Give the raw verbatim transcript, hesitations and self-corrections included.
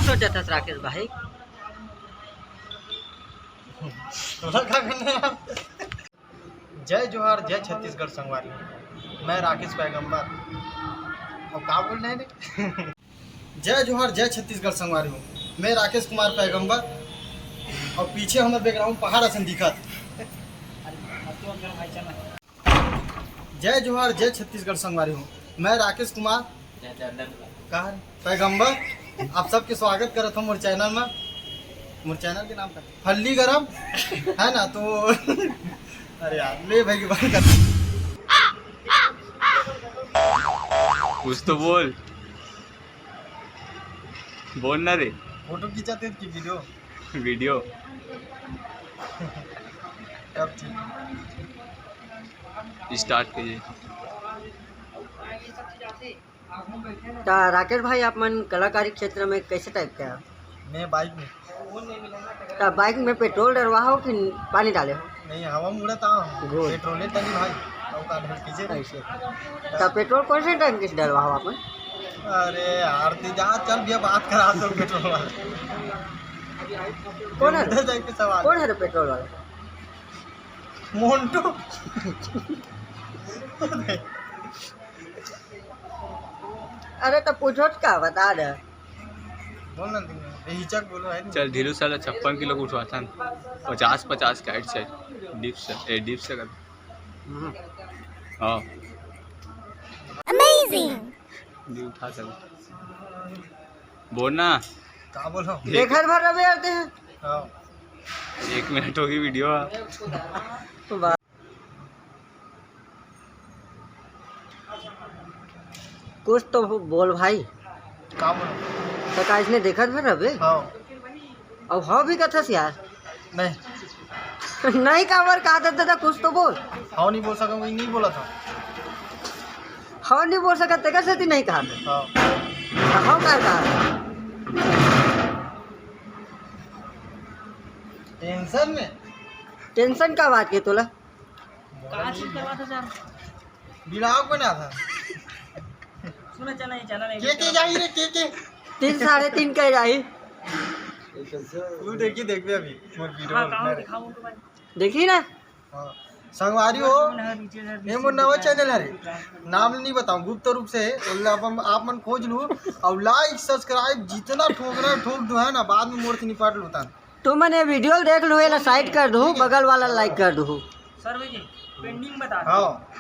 सोचत हस राकेश भाई? तोला का करना है? जय जोहार, जय छत्तीसगढ़ संगवारी हो, मैं राकेश पैगंबर। और का बोल रहे हैं रे? जय जोहार, जय छत्तीसगढ़ संगवारी हो, मैं राकेश कुमार पैगंबर। और पीछे हमर बैकग्राउंड पहाड़ असन दिखत। जय जोहार, जय छत्तीसगढ़ संगवारी हो, मैं राकेश कुमार। का रे? पैगंबर, आप सबके स्वागत करत हूँ मोर चैनल में। मोर चैनल के नाम का फल्ली गरम है ना, तो अरे यार, ले भाई की बात कर। कुछ तो बोल, बोल ना रे। फोटो खींचाते हैं कि वीडियो? वीडियो। अब ठीक। स्टार्ट करिए। त राकेश भाई, आप मन कलाकारी क्षेत्र में कैसे टाइप के हैं? मैं बाइक में। त बाइक में पेट्रोल डलवाहो कि पानी डाले हो? नहीं, हवा में उड़त आव। गुड। पेट्रोले डली भाई, अउ का डल कीजिए। ऐसे। त पेट्रोल कौन से टाइप के डलवाहो आप मन? अरे यार, तू जा, चल भैया, बात करा तो पेट्रोल वाला। कौन है? उधर जाके सवाल। कौन है रे पेट्रोल वाला? मोन्टू। अरे त पूछो का, बता दे। बोल ना, हिचक बोलो है। चल ढीलू, साला छप्पन किलो को उठवाथन, पचास पचास का हेड से, डिप्स, ए, डिप्स से कर। हम्म। हाँ। अमेजिंग। नहीं उठा सकता। बोल ना। का बोलो? देख। देखत भर रहे यार ते। हाँ। एक मिनट होगी वीडियो। तो बा-, कुछ तो बोल भाई। का बोलो? त का इसने देखत भर रहे? हाँ। अब हाँ भी कथस यार। नहीं। नहीं काबर कहा था दादा, कुछ तो बोल। हाँ, नहीं बोल सका, वही नहीं बोला था। हाँ नहीं बोल सका, तेकर सेती नहीं कहा था। हाँ। त हाँ का कहा? टेंशन में। टेंशन का बात के तोला? का चीज करवा था सर? बिलाव को ना था। सुना, चला नहीं, चला नहीं। के के जाही रे, के के? तीन, साढ़े तीन के जाही। तू देखी, देखबे अभी मोर वीडियो हाँ, में। दिखाओ उनको भाई। देखी ना? हाँ। संगवारी हो, ये मोर नवा चैनल हरे, नाम नहीं बताऊँ, गुप्त रूप से है, ओला आप, आप मन खोज लू और लाइक सब्सक्राइब जितना ठोकना ठोक दो है ना, बाद में मोर से निपट लूता। तुमन ये वीडियो देख लू, एला साइड कर दू, बगल वाला लाइक कर दू। सर भाई जी, पेंडिंग बता दो। हाँ।